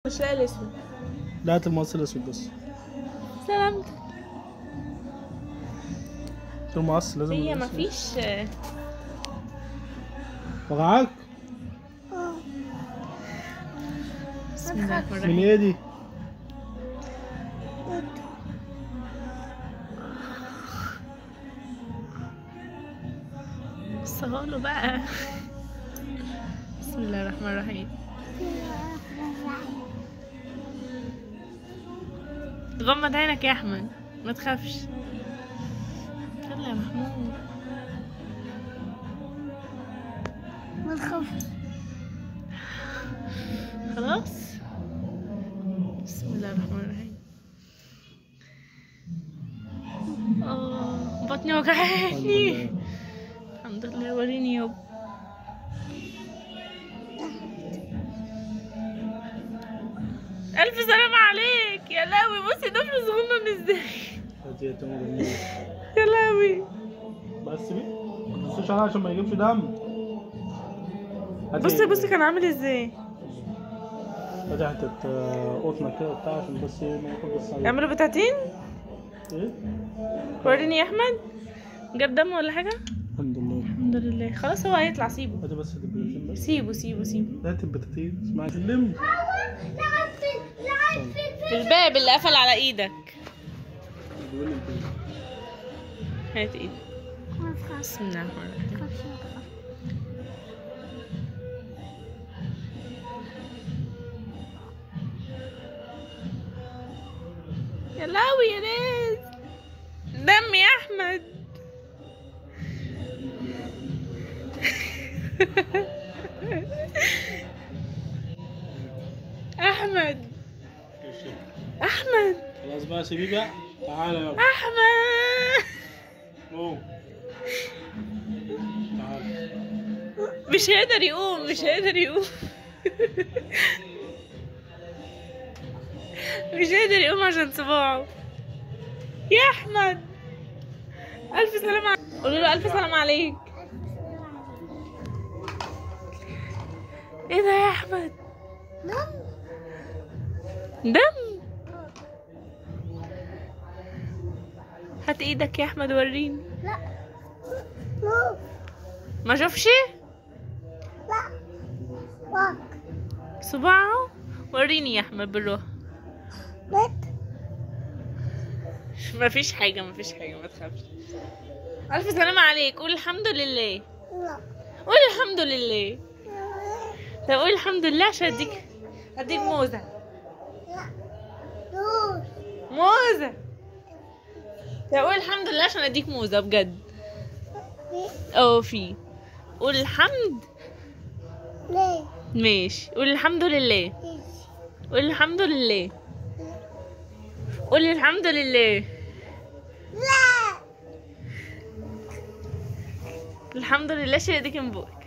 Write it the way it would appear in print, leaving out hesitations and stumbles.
مش لاقي الاسود. لا هات المقص الاسود بس. سلامتك. المقص لازم. هي مفيش. وجعك؟ بسم الله الرحمن الرحيم. من ايه دي؟ بصهاله بقى. بسم الله الرحمن الرحيم. غمض عينك يا احمد، ما تخافش. يلا يا محمود ما تخافش. خلاص. بسم الله الرحمن الرحيم. بطني وجعتني. الحمد لله. وريني يابا. ألف سلامة عليك يا لهوي. بصي ضفر صغنن ازاي. يا لهوي. بس بيه ما تبصوش عليها عشان ما يجيبش دم. بصي بصي كان عامل ازاي. ادي حتة قطنة كده بتاع عشان بس ايه ما ياخد بس عليها. اعملوا بتاعتين؟ ايه؟ وريني يا احمد. جاب دم ولا حاجة؟ الحمد لله الحمد لله. خلاص هو هيطلع. سيبه. ادي بس البتاتين بس. سيبه سيبه سيبه. هات البتاتين. اسمعي سلم. الباب اللي قفل على ايدك. هات ايدك. بسم الله الرحمن الرحيم. يا لهوي يا ناس، دم يا احمد. احمد احمد خلاص بقى سيبيه بقى. تعالى يابا احمد. قوم تعالى. مش هيقدر يقوم، مش هيقدر يقوم. مش قادر يقوم عشان صباعه. يا احمد الف سلامة. قولوا له الف سلامة عليك. ايه ده يا احمد؟ دم دم. هات ايدك يا احمد وريني. لا ما اشوفش. لا واك صباعه. وريني يا احمد بالروح. مفيش حاجة مفيش حاجة ما تخافش. ألف سلامة عليك. قول الحمد لله. لا قول الحمد لله. طب قول الحمد لله عشان اديك موزة. لا موزة. طب قول الحمد لله عشان اديك موزة بجد. اه في. قول الحمد لله. ماشي. قول الحمد لله. قول الحمد لله. قول الحمد لله. لا الحمد لله. شيل ايديك من بقك.